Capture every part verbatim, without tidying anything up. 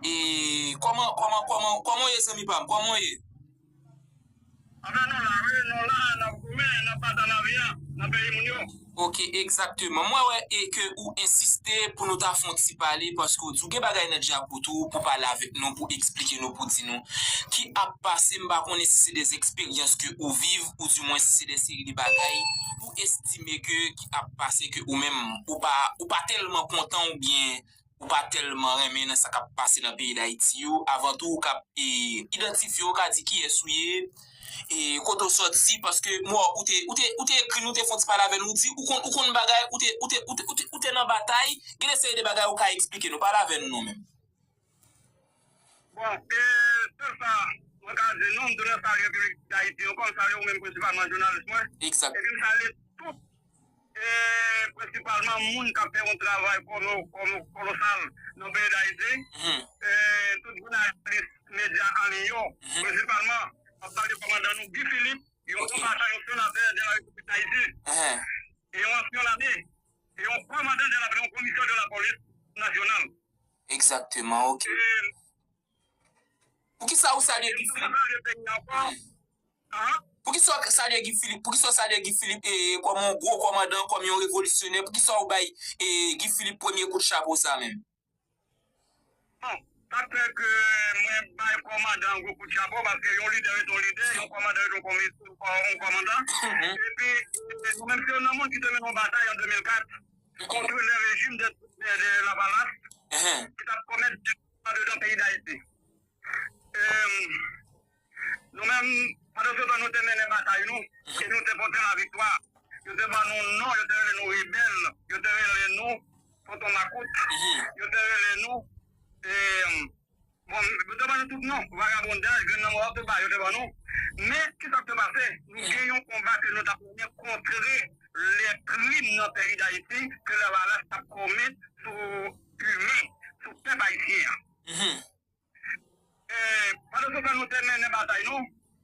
E kòman, kòman, kòman, kòman w ye, zanmi pa m? Kòman w ye? Anfen, nou la, wi, nou la, n ap goumen, n ap batay lavi a nan peyi moun yo. Ok, egzakteman. Mwen wè e ke ou ensiste pou nou ta fè yon ti pale, paske w di w gen bagay nan djapot ou pou pale avèk nou, pou eksplike nou, pou di nou ki ap pase. M pa konnen si se de eksperyans ke ou viv, ou di mwen si se de seri de bagay ou estime ke ki ap pase, ke ou menm ou pa, ou pa tèlman kontan oubyen ou pa tèlman renmen nan sa k ap pase nan peyi Dayiti yo, avan tou ou ka, e, idantifye w, ou ka di kiyès ou ye, e, kote w sòti, paske m wè ou te, ou te, ou te ekri nou, ou te fè yon ti pale avè nou, ou di ou konn, ou konn bagay, ou te, ou te, ou te, ou te, ou te nan batay, gen de seri de bagay ou ka eksplike nou, pale avè nou, nou menm. Bon, e, sèl sa mwen ka di nou, m tounen salye Repiblik Dayiti ankò, m salye ou menm prensipalman jounalis mwen. Egzakt. Epi m salye tout, e, prensipalman moun k ap fè yon travay kolo-, kolo-, kolosal nan peyi Dayiti. Mhm. E, tout jounalis medya an liy yo, mhm, prensipalman, m ap salye kòmandan nou Guy Philippe, yon, ok, konbatan, yon senatè de la Repiblik Dayiti, mhm, e yon ansyen lame, e yon kòmandan de la, yon komisè de la polis nasyonal. Egzakteman, ok. E, poukisa ou salye Guy Philippe? Poukisa w salye Guy Philippe? Poukisa w salye Guy Philippe, e, kòm yon gwo kòmandan, kòm yon revolisyonè? Poukisa w bay, e, Guy Philippe premye kout chapo sa menm? Bon, sa k fè ke mwen bay kòmandan an gwo kout chapo, paske yon lidè ret yon lidè, yon kòmandan ret yon komi-, yon kò-, yon kòmandan. Mhm. Epi, e, nou menm se youn nan moun ki te mennen yon batay an de mil kat kont le rejim de, de, de Lavalas, mhm, ki t ap komèt andedan peyi Dayiti. E, nou menm, pandan se tan, nou te mennen batay nou, e nou te pote laviktwa. Yo te ban nou non, yo te rele nou rebèl, yo te rele nou tonton makout, mhm, yo te rele nou, e, bon, yo te ban nou tout non, vagabondaj, grenn nan mò, tout bagay yo te ban nou. Men, kisa k te pase? Nou gen yon konba ke nou t ap mennen kontre lè krim nan peyi Dayiti ke Lavalas t ap komèt sou imen, sou pèp ayisyen an. Mhm. E, pandan se tan, nou te mennen batay nou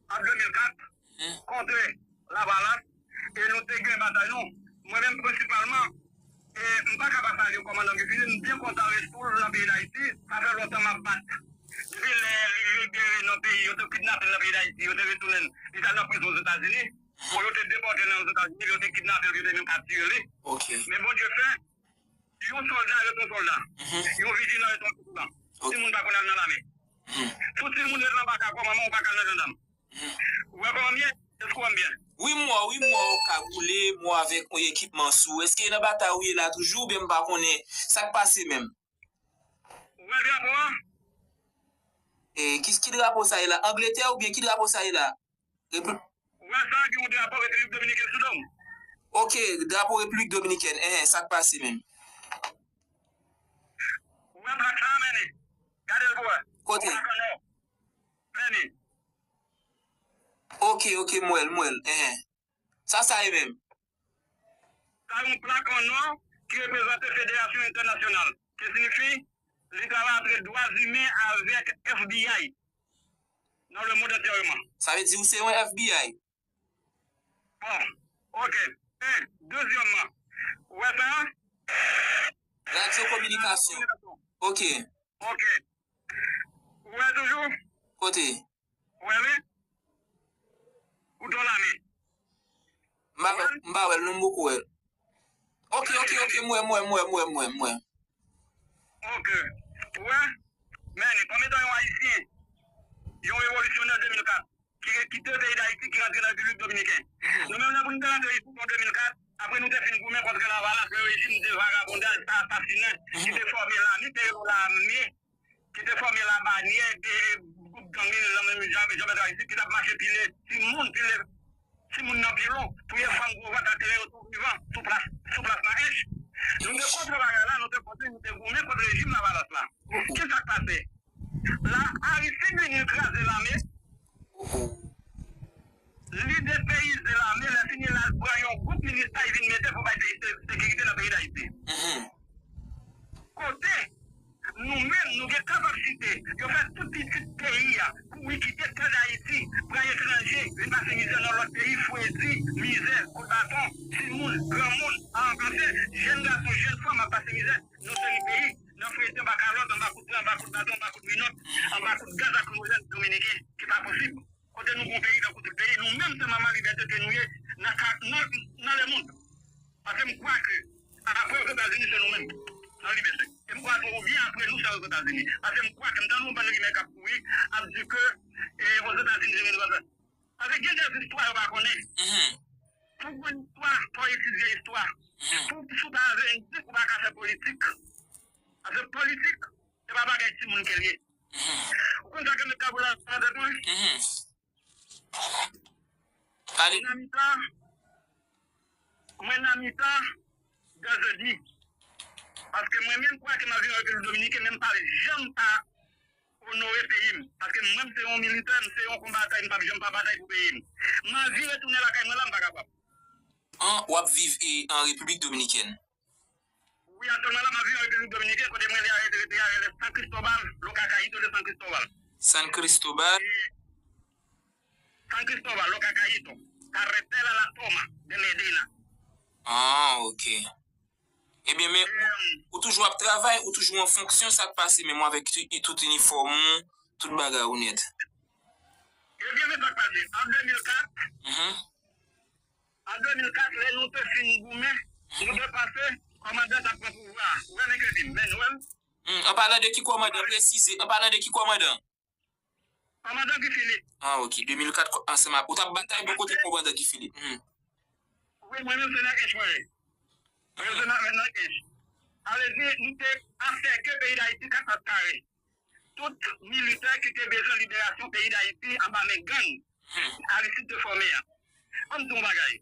an de mil kat, mhm, kont Lavalas, e nou te gen batay nou. Mwen menm, prensipalman, e, m pa ka pa salye kòmandan Guy Philippe, m byen kontan retounen nan peyi Dayiti. Sa fè lontan m ap bat. Depi lè li libere nan peyi, yo te kidnape l nan peyi Dayiti, yo te retounen l, li t al nan prizon Ozetazini. Bon, yo te depòte l nan Ozetazini, yo te kidnape l, yo te menm kaptire li. Ok. Men Bondye fè, yon sòlda ret yon sòlda. Mhm. Yon vijilan ret yon vijilan. Ok. Timoun pa konn al nan lame. Mhm. Tout timoun ret nan baka kò manman, ou pa ka al nan jandam. Mhm. Ou wè kòman m ye? Èske w wè m byen? Wi, m wè w, wi, m wè w kagoule, m wè w avèk yon ekipman sou. Èske nan batay ou ye la toujou, oubyen m pa konnen sa k pase menm? Ou wè drapo a? E, ki, ki drapo sa ye la? Angletè oubyen ki drapo sa ye la? Repli- Ou wè sa, gen yon drapo Repiblik Dominikèn sou do m. Ok, drapo Repiblik Dominikèn. Enhen, sa k pase menm? Ou wè plak sa a, men li. Gade l pou wè. Kote? Yon plak an nò. Men li. Ok, ok, m wè l, m wè l. Enhen. Sa, sa ye menm? Sa yon plak an nò ki reprezante Federasyon Entènasyonal, ki siyifi li travay antre dwa imen avèk F B I dans le monde entièrement. Sa vle di ou se yon F B I? Bon, ok. E, dezyèmman, ou wè sa? Radyo kominikasyon. Ok. Ok. Ou wè toujou? Kote? Ou wè li? Ou dò lame. M pa wè, m pa wè l non, m poko wè l. Ok, ok, ok, m wè, m wè, m wè, m wè, m wè, m wè. Ok. Ou wè? Men li, kòm etan yon Ayisyen, yon revolisyonè de mil kat, ki kite peyi Dayiti, ki rantre nan Repiblik Dominikèn. Mhm. Nou menm, lè pou nou te rantre isit an de mil kat, apre nou te fin goumen kont Lavalas, le rejim de vagabondaj, sa, asasinen, ki te fòme lame, te yon lame, ki te fòme labanyè de gwoup gang li, nan menm jan, jan Mèt Ayiti, ki t ap mache pile timoun, pile timoun nan pilon, touye fanm gwo vant, antere yo tou vivan, sou plas, sou plas nan Ench. Nou te kont bagay la, nou te kont, nou te goumen kont rejim Lavalas la. Kisa k pase? La, Aristide vini kraze lame. Li depeyize lame, lè fini l al pran yon gwoup minis tay vin mete pou bay peyi se-, sekirite nan peyi Dayiti. Mhm. Kote nou menm, nou gen kapasite, yo fè tout pitit peyi a kouri kite tè Dayiti, pran etranje, vin pase mizè nan lòt peyi, fredi, mizè, kout baton, timoun, granmoun, anpase, jèn gason, jèn fanm ap pase mizè. Nou seri peyi, nan fredi, anba kalòt, anba kout pwen, anba kout baton, anba kout minòt, anba kout gaz lakrimojèn dominiken, ki pa posib. Kote nou gen yon peyi tankou tout peyi, nou menm se manman libète ke nou ye nan ka, nan, nan lemonn. Paske m kwè ke apre Ozetazini se nou menm nan libète. E m kwè ke oubyen apre nou se Ozetazini. Paske m kwè ke m tande yon bann rimè k ap kouri, ap di ke, e, Ozetazini se Ozetazini. Paske gen de istwa yo pa konnen. Pou konn istwa, fò etidye istwa. Pou, si w pa vle di, ou pa ka fè politik. Paske politik, se pa bagay timoun ke l ye. Ou konn sa ke m t ap la nan tèt mwen? Pale. Nan mitan, mwen nan mitan, de zodi. Paske mwen menm, kwake m ap viv an Repiblik Dominiken, men m pa janm pa onore peyi m. Paske mwen, m se yon militè, m se yon konbatan, e m p ap janm pa batay pou peyi m. M anvi retounen lakay mwen la, m pa kapab. An, w ap viv e, an Repiblik Dominikèn? Wi, aktyèlman la, m ap viv an Repiblik Dominikèn, kote mwen rete a, rete a, rele San Cristobal, Los Cacaitos de San Cristobal. San Cristobal? E, San Cristobal, Los Cacaitos, Carretera La Toma de Medina. Ah, ok. Ebyen, men ou, ou toujou ap travay, ou toujou an fonksyon, sa k pase menm ou avèk ti-, tout inifòm ou, tout bagay ou nèt? Ebyen, men sa k pase. An de mil kat, an de mil kat, lè nou te fin goumen, nou te panse kòmandan t ap pran pouvwa a. Ou wè nèg yo di m, men nou wè l. Hmm, an palan de ki kòmandan? Presize, an palan de ki kòmandan? Kòmandan Guy Philippe. Ah, ok. De mil kat, kò-, ansanm ak, ou t ap batay bò kote kòmandan Guy Philippe. Hmm. Wi, mwen menm se nan Ench mwen ye. Mwen menm se nan, nan Ench. Sa vle di, nou te ap fè ke peyi Dayiti kat mèt kare. Tout militè ki te bezwen liberasyon peyi Dayiti anba men gang, Aristide te fòme a. Ann di yon bagay.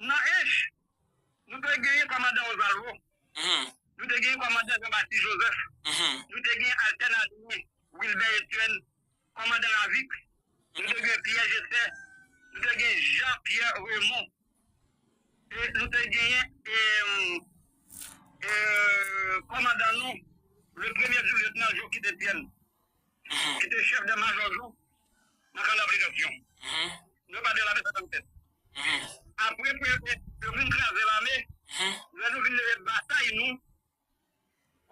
Nan Ench, nou te genyen kòmandan Osalvo. Nou te genyen kòmandan Jean-Baptiste Joseph. Nou te genyen Altèn Adrien, Wilbert Etienne, kòmandan Ravix. Nou te genyen Pierre Gessé. Nou te genyen Jean-Pierre Raymond. E nou te genyen, e, e, kòmandan nou, le premye sou-lyetnan Jockit Etienne, ki te chèf de majò jou nan kan d'aplikasyon. Nou pale lame setannsèt. Apre, pre-, pre-, yo fin kraze lame, lè nou vin leve batay nou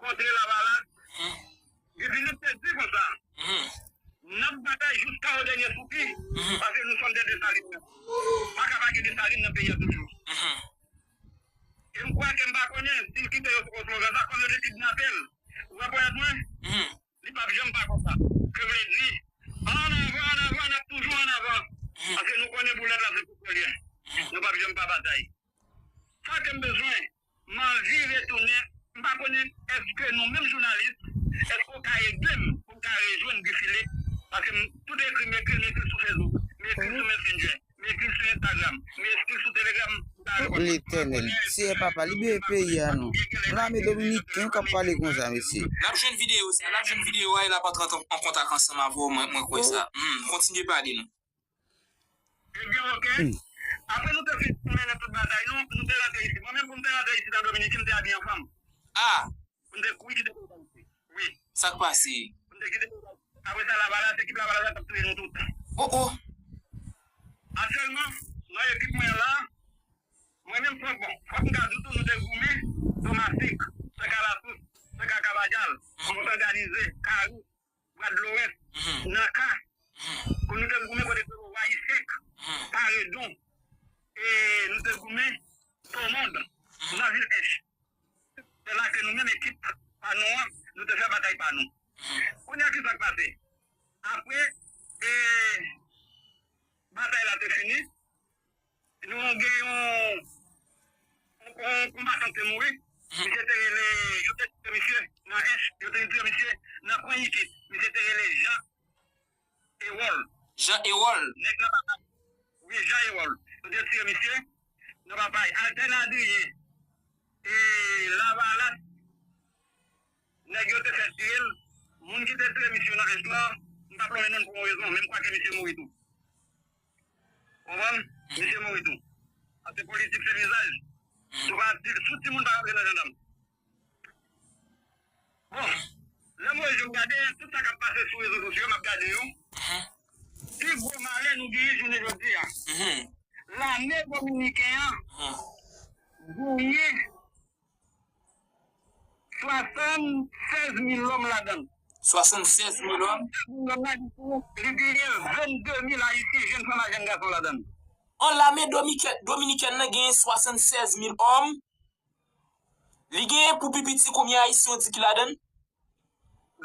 kontre Lavalas, Guy Philippe te di konsa, n ap batay jiska o dènye soupi, paske nou sòm dè Desalin nan. Pa ka pa gen Desalin nan peyi a toujou. E m kwè ke m pa konnen si l kite yo sou slogan sa, kòm yo te kidnape l. Ou wè ponyèt mwen? Li p ap janm pa konsa. Ke vle di, an avan, an avan, n ap toujou an avan. Paske nou konnen boulèt la se koutèl li ye. Nou p ap janm pa batay. Sa ke m bezwen, m anvi retounen, m pa konnen èske nou menm jounalis, èske w ka ede m pou m ka rejwenn Guy Philippe, paske m, tout ekri m ekri, m ekri sou Facebook, m ekri sou Messenger. M ekri sou Instagram, m ekri sou Telegram, m ta reponn. O Letènèl, Seyè Papa, libere peyi a non. Lame dominiken k ap pale konsa, mesye. N ap jwenn videyo sa, n ap jwenn videyo a, e l ap antre an, an kontak ansanm avè w, mwen, mwen kwè sa. Hmm, kontinye pale non. Ebyen, oke. Apre nou te fin mennen tout batay nou, nou te rantre isit. Mwen menm, pou m te rantre isit an Dominik, m te abiye an fanm. Ah! M te kouri kite peyi Dayiti. Wi. Sa k pase? M te kite peyi Dayiti. Apre sa, Lavalas, ekip Lavalas la t ap touye nou tout. Oh, oh. Aktyèlman, nan ekip mwen an la, mwen menm, fòk, bon, fòk m ka di tou, nou te goumen, Tomasik, Sèk Alasous, Sèk Akabadjal, Mòs Òganize, Kari, Bradlowens, Nanka, pou nou te goumen kote Wayisèk, Paredon, e nou te goumen Tomond, nan vil Ench. Se la ke nou menm ekip pa nou an, nou te fè batay pa nou. Kounye a, ki sa k pase? Apre, e, batay la te fini, nou gen yon, yon, yon konbatan te mouri. Misye te rele, yo te tire misye nan Ench, yo te tire misye nan Kwen Itit. Misye te rele Jean Ewòl. Jean Ewòl. Nèg nan Papay. Wi, Jean Ewòl. Yo te tire misye nan Papay. Altèn Adriyen e Lavalas, nèg yo te fè tire l. Moun ki te tire misye nan Ench lan, m p ap lonmen non l pou yon rezon, men m kwè ke misye mouri tou. Konprann? Misye mouri tou. Paske politik se vizaj. Si w pa, si w timoun pa rantre nan jandam. Bon, lè m wè yo gade tout sa k ap pase sou rezo sosyo, m ap gade yo. Pi gwo malè nou genyen jounen jodi a. Lame dominiken an genyen swasannsèz mil lòm ladan l. Swasannsèz mil lòm? Li genyen vennde mil Ayisyen, jèn fanm ak jèn gason ladan l. An lame domikèn, dominikèn nan genyen swasannsèz mil òm. Li genyen pou pi piti konbyen Ayisyen w di ki ladan l?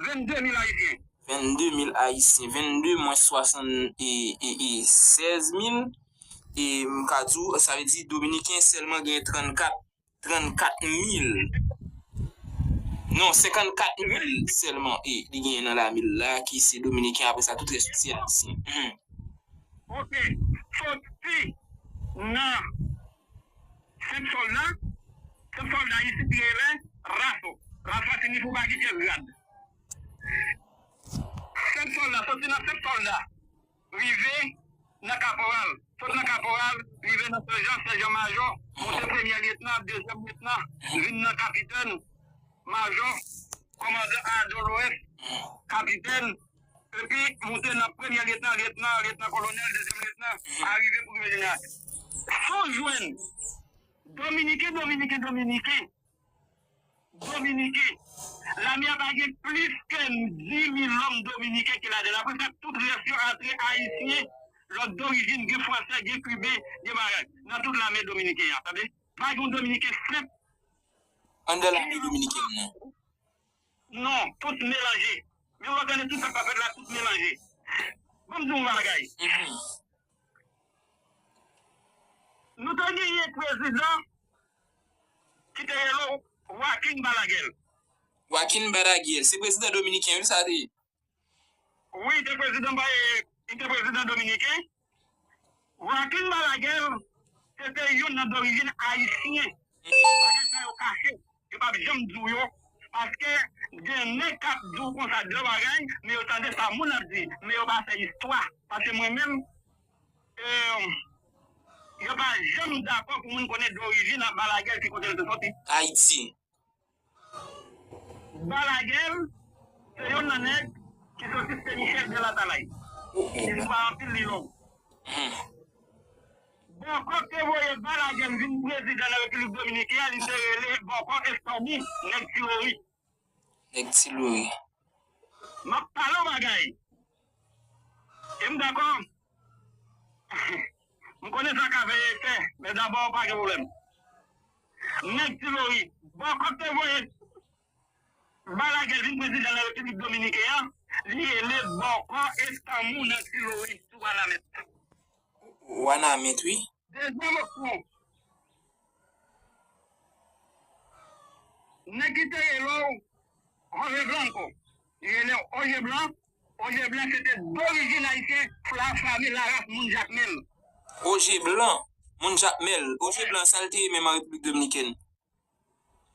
Vennde mil Ayisyen. Vennde mil Ayisyen. Vennde mwens swasann e, e, e sèz mil. E m ka di w, sa vle di Dominiken sèlman genyen trannkat, trannkat mil. Non, senkannkat mil sèlman e li genyen nan lame l la, ki se Dominiken, apre sa, tout rès yo se Ayisyen. Mhm. Ok. Soti nan senp sòlda, senp sòlda isit rele raso. Raso a siyifi ou pa gen pyès grad. Senp sòlda, soti nan senp sòlda, rive nan kaporal. Sot nan kaporal, rive nan sèjan, sèjan majò, monte premye lyetnan, dezyèm lyetnan, vin nan kapitèn, majò, kòmandan a D O L O S, kapitèn, epi monte nan premye lyetnan, lyetnan, lyetnan kolonèl, dezyèm lyetnan, arive pou rive jeneral. Si w jwenn Dominiken, Dominiken, Dominiken, Dominiken, lame a pa gen plis ke dis mil lòm dominiken ki ladan l. Apre sa, tout rès yo antre ayisyen, lòt dorijin, gen fransè, gen kiben, gen bagay. Nan tout lame dominiken an, tande? Pa gen yon dominiken senp. Anndan lame dominikèn nan. Non, tout melanje. Men w ap gade tout sa k ap fèt la, tout melanje. Ban m di w yon bagay. Mhm. Nou te genyen prezidan ki te rele Joaquin Balaguer. Joaquin Balaguer, se prezidan dominiken, wi, sa te ye. Wi, te prezidan, ba, e, li te prezidan dominiken. Joaquin Balaguer, se te youn nan dorijin ayisyen. Mhm. Bagay sa yo kache. Yo p ap janm di w yo, paske gen nèg k ap di w konsa de bagay, men yo tande sa moun ap di, men yo pa fè istwa. Paske mwen menm, e, yo pa janm dakò pou moun konnen dorijin a Balaguer ki kote l te soti. Ayiti. Balaguer, se youn nan nèg ki soti Sen Michèl de Latalay. Istwa anpil li long. Hmm. Bòkò k te voye Balaguer vin prezidan nan Repiblik Dominiken an, li te rele Bòkò Eskanmou, nèg Ti Lori. Nèg Ti Lori. M ap pale w bagay. E m dakò. M konnen sa ka fè efè, men dabò pa gen pwoblèm. Nèg Ti Lori, bòkò k te voye Balaguer vin prezidan nan Repiblik Dominiken an, li rele Bòkò Eskanmou nan Ti Lori, sou Wanament. Wanament, wi. Dezyèm opsyon. Nèg ki te rele w Oje Blan ankò. Li rele w Oje Blan. Oje Blan se te dorijin ayisyen, la fami, la ras moun Jakmèl. Oje Blan, moun Jakmèl. Oje Blan, sa l te ye menm an Repiblik Dominikèn?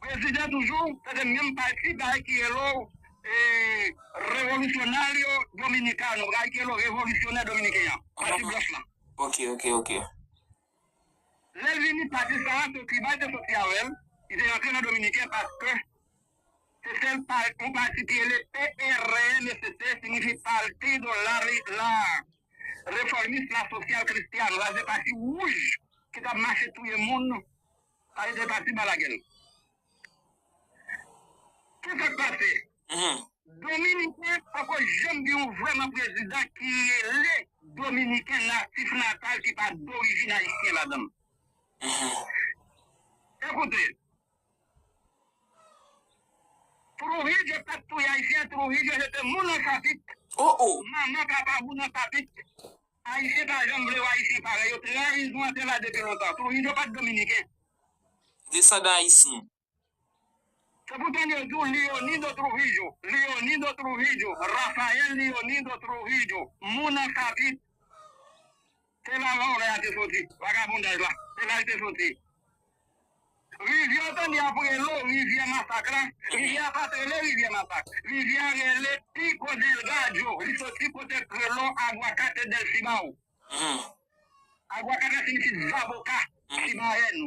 Prezidan toujou, se te menm pati, bagay ki rele w, e, Revolucionario Dominicano, bagay ki rele w Revolisyonè Dominiken an. Pati blanch lan. Ok, ok, ok. Lè l vini, pati sa a, se Kiba te soti avè l, li te rantre nan Dominiken paske se sèl pa-, yon pati ki rele P R M S T, siyifi Partido la Re-, la Reformista Social Cristiano, sa se pati wouj ki t ap mache touye moun, sa se te pati Balaguer. Kisa k pase? Mhm. Dominiken poko janm gen yon vrèman prezidan ki rele Dominiken natif natal ki pa dorijin ayisyen ladan l. Mhm. Ekoute, Trujillo pa t touye ayisyen, Trujillo se te moun an sapit. Oh, oh. Manman papa moun an sapit. Ayisyen pa janm vle wè ayisyen parèy yo. Trayizon an te la depi lontan. Trujillo pa t dominiken. Desandan ayisyen. Se pou tande yo di w Leonido Trujillo, Leonido Trujillo, Rafael Leonido Trujillo, moun an sapit. Se la vòlè a te soti, vagabondaj la, se la l te soti. Rivyè w tande y ap rele w rivyè masak la, rivyè a pa t rele rivyè masak, rivyè a rele Pico Delgado, li soti kote k rele w Aguacate del Cibao. Mhm. Aguacate siyifi zaboka, mhm, sibayèn.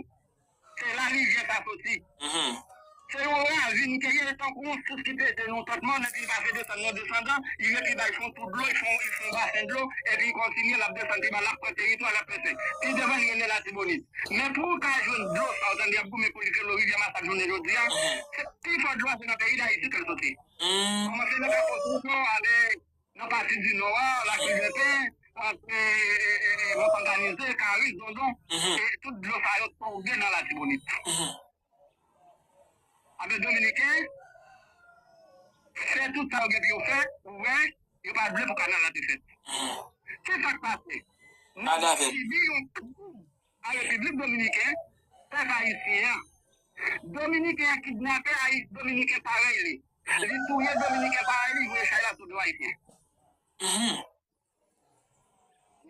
Se la rivyè sa soti. Mhm. Se yon ravin. Dominiken ye tankou yon sous ki pete nan yon tòt mòn, epi li pa vle desann nan desandan, li ret li bay fon tou dlo, li fon, li fon basen dlo, epi li kontinye, l ap desann pi ba, l ap pran teritwa, l ap pran tè. Pi devan li rele Latibonit. Men pou w ka jwenn dlo sa, w tande y ap goumen pou li ke lo rivyè Masak jounen jodi a, se pi fò dlo a se nan peyi Dayiti ke l soti. Kòmanse nan Kapo Twouto, ale nan pati di nò a, Lakivèten, ant, e, e, e, e, Mont Òganize, Karis, Dondon, e tout dlo sa yo tonbe nan Latibonit. Anben Dominiken fè tout sa yo gen pou yo fè, ou wè, yo pa t vle pou kanal la te fèt. Ki sa k pase? Nou sibi yon a Repiblik Dominiken, pèp ayisyen an. Dominiken an kidnape Ayi-, Dominiken parèy li. Li touye Dominiken parèy li, voye chay la sou do ayisyen.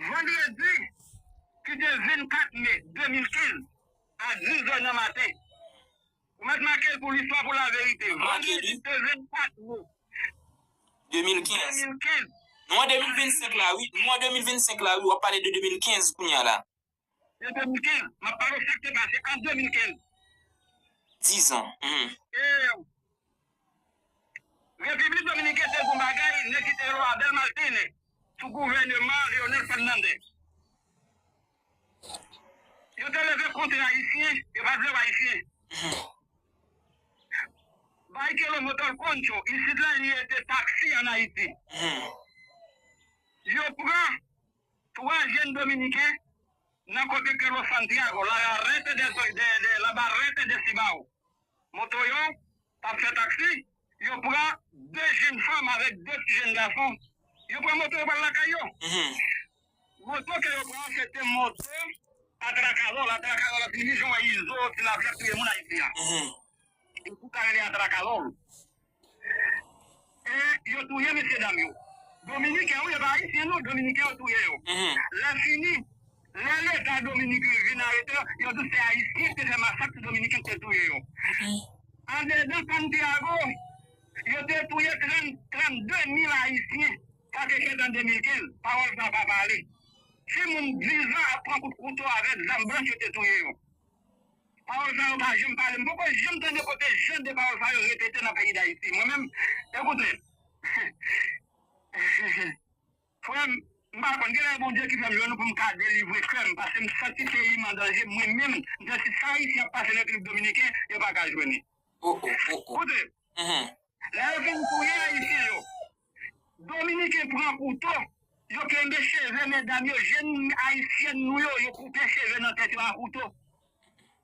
Vandredi, ki te vennkat me de mil kenz, a dis zè nan maten. Ou mèt make l pou listwa, pou laverite. Vandredi, ki te vennkat me de mil kenz. Nou an de mil vennsenk la, wi. Nou an de mil vennsenk la, wi. W ap pale de de mil kenz kounye a la. Se de mil kenz. M ap pale w sa k te pase an de mil kenz. Dizan. Mhm. E, Repiblik Dominiken te gon bagay, nèg ki te rele Abel Martinez, sou gouvèneman Leonel Fernandez. Yo te leve kont ayisyen, yo pa t vle w ayisyen. Mhm. Barikelo Motor Concho, isit la, li rete taksi ann Ayiti. Mhm. Yo pran twa jèn dominiken nan kote ke Los Santiago, la Barrete de, de, de, la Barrete de Cibao. Moto yo t ap fè taksi, yo pran de jèn fanm avèk de ti jèn gason. Yo pran moto, yo pral lakay yo. Mhm. Moto ke yo pran an, se te moto atrakazòl. Atrakazòl la, se jan w wè Izo, Ti Lapli ap touye moun Ayiti a. Mhm. Yo tou ka rele atrakazòl. E yo touye mesyedam yo. Dominiken, wi, e pa ayisyen non, dominiken yo touye yo. Mhm. Lè fini, lè Leta Dominik vin arete yo, yo di se ayisyen ki te fè masak, se dominiken ki te touye yo. Mhm. Andedan Santiago, yo te touye trant, trannde mil ayisyen, sa te fèt an de mil kenz, pawòl sa pa pale. Timoun diz an ap pran kout kouto avèk zam blanch, yo te touye yo. Pawòl sa yo pa janm pale. M poko janm tande kote jan de pawòl sa yo repete nan peyi Dayiti. Mwen menm, ekoute, frè m, m pa konn, genlè Bondye ki fè m jwenn ou pou m ka delivre kè m, paske m santi peyi m an danje, mwen menm, m santi sa Ayisyen ap pase nan Repiblik Dominiken, yo pa ka jwenn li. Oh, oh, oh, oh. Koute, mhm. Lè yo fin touye Ayisyen yo, Dominiken pran kouto, yo kenbe cheve medam yo, jèn ayisyèn nou yo, yo koupe cheve nan tèt yo a kouto.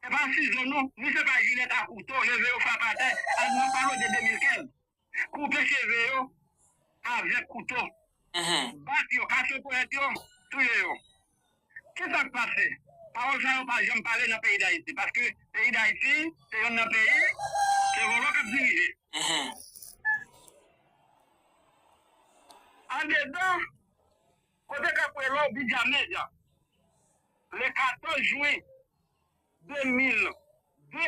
Se pa sizo non, ni se pa jilèt a kouto, leve yo frape atè, al nan palo de de mil kenz. Koupe cheve yo avèk kouto. Mhm. Bat yo, kase ponyèt yo, touye yo. Ki sa k pase? Pawòl sa yo pa janm pale nan peyi Dayiti, paske peyi Dayiti se youn nan peyi ke vòlò k ap dirije. Mhm. Andedan, kote k ap rele w Bidya Medya, le katòz jen de mil de,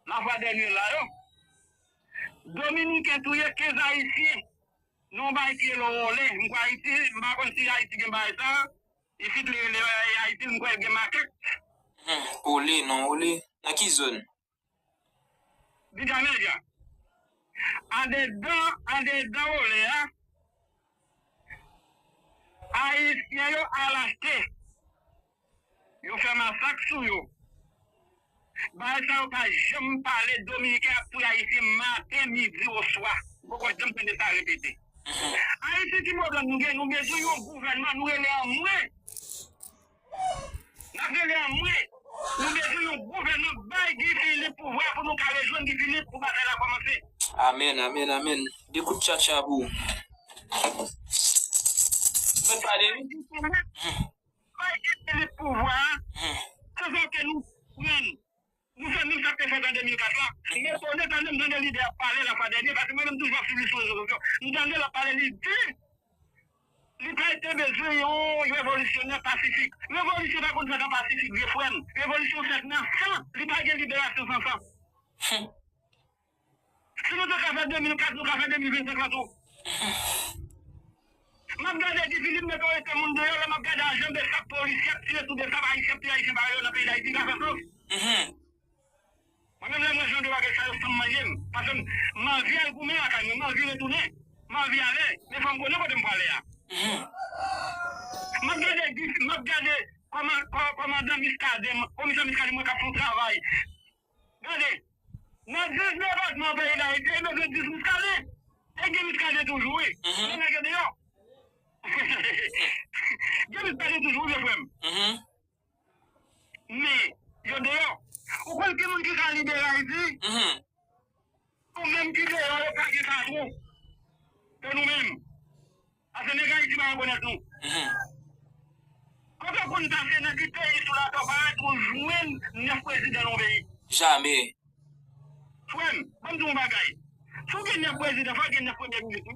lafwa dènye la yo, Dominiken touye kenz Ayisyen nan yon bagay ki rele Wòle. M kwè Ayiti, m pa konn si Ayiti gen bagay sa. Isit li rele Ayiti, m kwè gen makèt. Hmm, Wòle, non, Wòle. Nan ki zòn? Bidya Medya. Andedan, andedan Wòle a, Ayisyen yo al achte. Yo fè masak sou yo. Bagay sa yo pa janm pale, Dominiken ap touye Ayisyen maten, midi, oswa. Ou poko janm tande sa repete. Mhm. Ayiti ki pwoblèm nou gen, nou bezwen yon gouvènman, nou rele anmwe. N ap rele anmwe. Nou bezwen yon gouvènman, bay Guy Philippe pouvwa pou nou ka rejwenn Guy Philippe pou batay la kòmanse. Amèn, amèn, amèn. De kout tchatcha pou ou. Mwen pale wi. Bay Guy Philippe pouvwa a, se sa ke nou pran. Nou fè menm sa k te fèt an de mil kat la. M etone tande m tande lidè ap pale lafwa dènye, paske mwen menm toujou ap swiv li sou rezo sosyo. M tande l ap pale, li di, li pa te bezwen yon revolisyonè pasifik. Revolisyon pa konn fèt an pasifik, vye frè m. Revolisyon fèt nan san. Li pa gen liberasyon san san. Hmm. Si nou te ka fè de mil kat, nou ka fè de mil vennsenk la tou. M ap gade Guy Philippe mete otorite moun deyò, lè m ap gade a jan Besap polisye ap tire sou Besap, Ayisyen ap tire Ayisyen parèy yo nan peyi Dayiti, ka fè sans. Mhm. Mwen menm lè m wè jan de bagay sa yo, san m manje m. Paske m, m anvi al goumen lakay mwen, m anvi retounen. M anvi ale, men fò m konnen kote m prale a. M ap gade, m ap gade kòman, kò- kòmandan Muscadin, komisè Muscadin mwen k ap fè yon travay. Gade, nan dis depatman peyi Dayiti, e bezwen dis Muscadin. E gen Muscadin toujou, wi. Men nèg yo deyò. Gen Muscadin toujou, wi, vye frè m. Men, yo deyò. Ou konn ki moun ki ka libere Ayiti? Ou menm ki deyò, yo pa gen patwon. Se nou menm. Paske nèg Ayiti pa rekonèt nou. Kote w konn pase nan ki peyi sou latè w pa ret ou jwenn nèf prezidan nan yon peyi? Jamè. Frè m, ban m di w yon bagay. Si w gen nèf prezidan, fò w gen nèf premye minis, wi.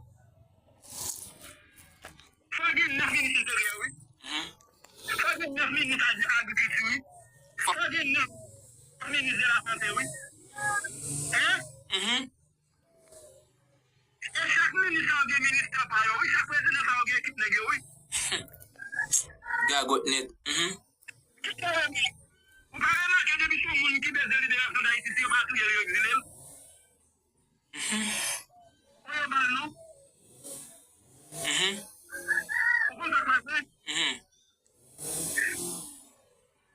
Fò w gen nèf minis enteryè, wi. Fò w gen nèf minis ag- agrikilti, wi. Fò w gen nèf minis de lasante, wi. Hein? E chak minis sa yo gen ministè pa yo, wi. Chak prezidan sa yo gen ekip nèg yo, wi. Gagòt nèt. Ou pa remake depi se yon moun ki bezwen liberasyon Dayiti, si yo pa touye l, yo egzile l? Ou yo ba l non? Ou konn sa k pase?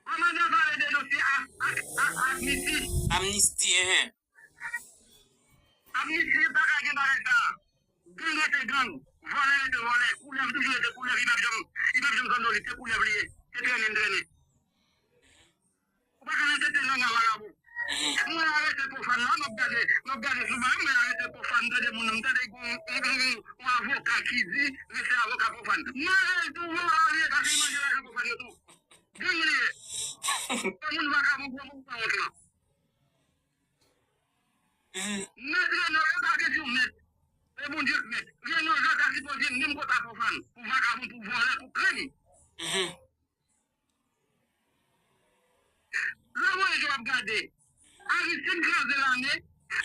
Kòmandan pale de dosye a- a- a- amnisti. Amnisti, enhen. Amnisti, pa ka gen bagay sa. Gang rete gang, vòlè rete vòlè, koulèv toujou rete koulèv, li p ap janm, li p ap janm sanzolit, se koulèv li ye, se trennen l trennen. Ou pa ka nan tete langa vagabon. Mwen arete pwofàn la, m ap gade, m ap gade sou bagay, mwen arete pwofàn, m tande moun, m tande yon, yon, yon, yon avoka ki di, mesye avoka pwofàn. Mare l tou, mare l, paske li manje lajan pwofàn yo tou. Gang li ye. Se moun vagabon, gwo moun sanwont lan. Mèt Reno, yo pa gen di w mèt. E Bondye k mèt. Reno Jean ta sipoze menm kot a pwofàn. Pou vagabon, pou vòlè, pou krim. Lè Moyiz yo ap gade, Aristide kraze lame,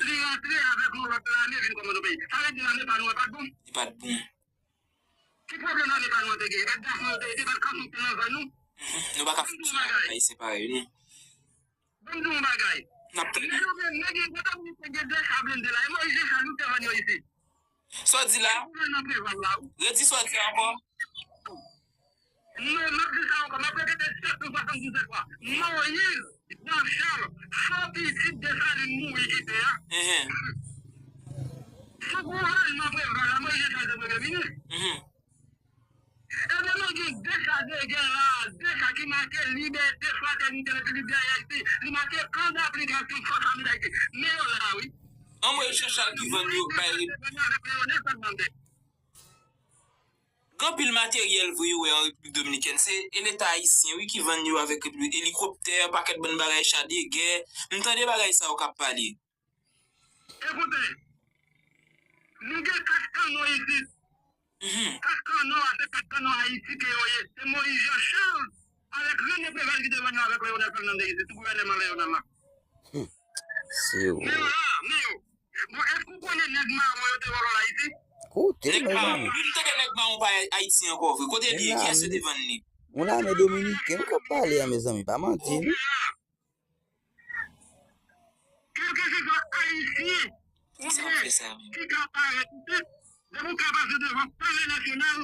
li rantre avèk yon lòt lame vin kòmande yon peyi. Sa vle di lame pa nou an pa t bon? Li pa t bon. Ki pwoblèm lame pa nou an te gen? E pa t Dafò yo te ye, e pa t kanson ki te nan zòn nou? Nou pa ka fonksyone avèk Ayisyen parèy nou. Ban m di w yon bagay. N ap tann. Nèg yo gen, nèg yo, kote Moyiz te gen de cha blende la, e Moyiz Jean Charles ou te vann yo isit. Sa w di la? Gouvènman Preval la, wi. Redi sa w di ankò. Non, m ap di sa ankò, m ap repete sèt san swasanndizèt fwa. Moyiz Jean Charles, fo pitit Desalin mouri kite a. Sou gouvènman Preval la, Moyiz Jean Charles te premye minis. Ebyen, nou gen de sa de gen la, de sa ki make libète, fratènite, repiblik de Ayiti, li make kan daplikasyon fòs ame d Ayiti. Men yo la, wi. An Moyiz Jean Charles ki vann yo bay Rep- Avèk Leonel Fernandez. Gen anpil materyèl vre yo wè an Repiblik Dominikèn. Se e Leta ayisyen, wi, ki vann yo avèk Repiblik, elikoptè, pakèt bann bagay, cha de gè. M tande bagay sa yo k ap pale. Ekoute, nou gen kat kannon isit. Kat kannon a, se kat kannon Ayiti ke yo ye. Se Moyiz Jean Charles avèk René Préval ki te vann yo avèk Leonel Fernandez isit, sou gouvènman Leonel la. Se vre. Men yo la, men yo. Bon, èske ou konnen nèg mawon yo te vòlò l Ayiti? Kote, mezanmi? Wi, m tande nèg mawon pa Ayiti ankò vre. Kote li ye? Kiyès yo te vann li? Yon lame dominiken k ap pale a, mezanmi, pa manti, non. Kèlkeswa Ayisyen oubyen ki ka parèt isit, depi w ka pase devan Palè Nasyonal,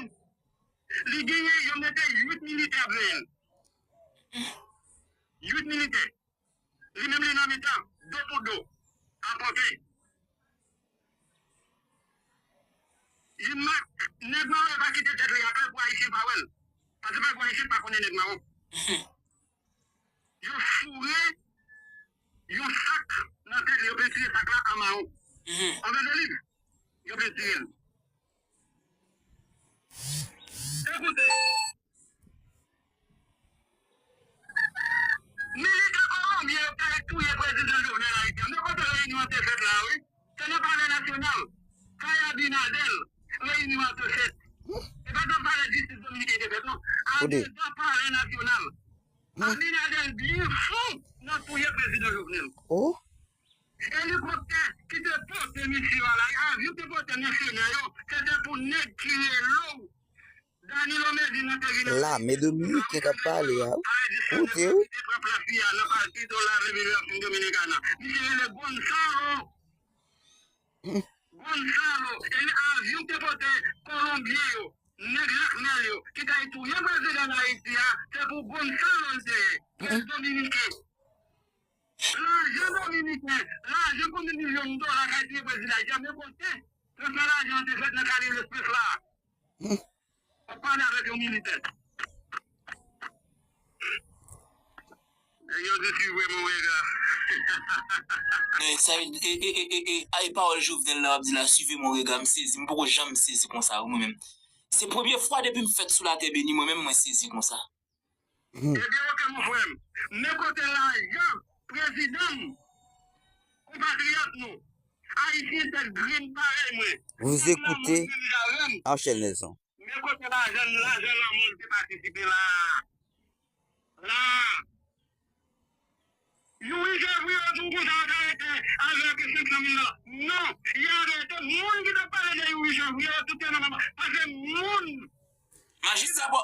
li genyen, yo mete uit militè ap veye l. Uit militè. Li menm li nan mitan, do pou do, apòte. Li ma-, nèg mawon yo pa kite tèt li aklè pou Ayisyen pa wè l. Paske pa pou Ayisyen pa konnen nèg mawon. Yo foure yon sak nan tèt li, yo pentire sak la an mawon. An vè doliv, yo pentire l. Ekoute, militè kolonbyen yo k al touye prezidan Jovenel Ayiti a. Men kote reyinyon an te fèt la, wi. Se nan Palè Nasyonal, kay Abinader, reyinyon an te fèt. E pa nan Palè Jistis Dominiken te fèt, non. Andedan Palè Nasyonal. Abinader byen fou nan touye prezidan Jovenel. Elikoptè ki te pote misye a la, avyon ki te pote mèsenè yo, se te pou nèg ki rele w Lame dominiken k ap pale a wi. Koute wi. Te pran plas li a nan Partido la Liberación Dominicana. Misye rele Gonzalo. Gonzalo. E avyon te pote Kolonbyen yo, nèg Jakmèl yo, ki t al touye prezidan Ayiti a, se pou Gonzalo l te ye. Prens dominiken. Lajan dominiken, lajan konbyen milyon dola k al touye prezidan Ayiti a, men kote transfè lajan an te fèt nan Caribe Express la. W ap pale avèk yon militè. Nèg yo di si vre mon rega. E, sa, e, e, e, e, e, ay, pawòl Jovenel la w ap di la, suivez mon regard, m sezi, m poko janm sezi konsa, wi, mwen menm. Se premye fwa depi m fèt sou latè beni, mwen menm, mwen sezi konsa. Ebyen, oke, mon frè m. Men kote lajan prezidan m, konpatriyòt nou, ayisyen tèt grenn parèy mwen, Vous écoutez Archel Nelson. Men kote lajan, lajan lanmò l te patisipe la. La. Youri Chevrier di w konsa yo ta rete avèk senk san mil dola. Non, y arete moun ki t ap pale de Youri Chevrier yo, tout yo nan mama. Paske moun Majistra bò.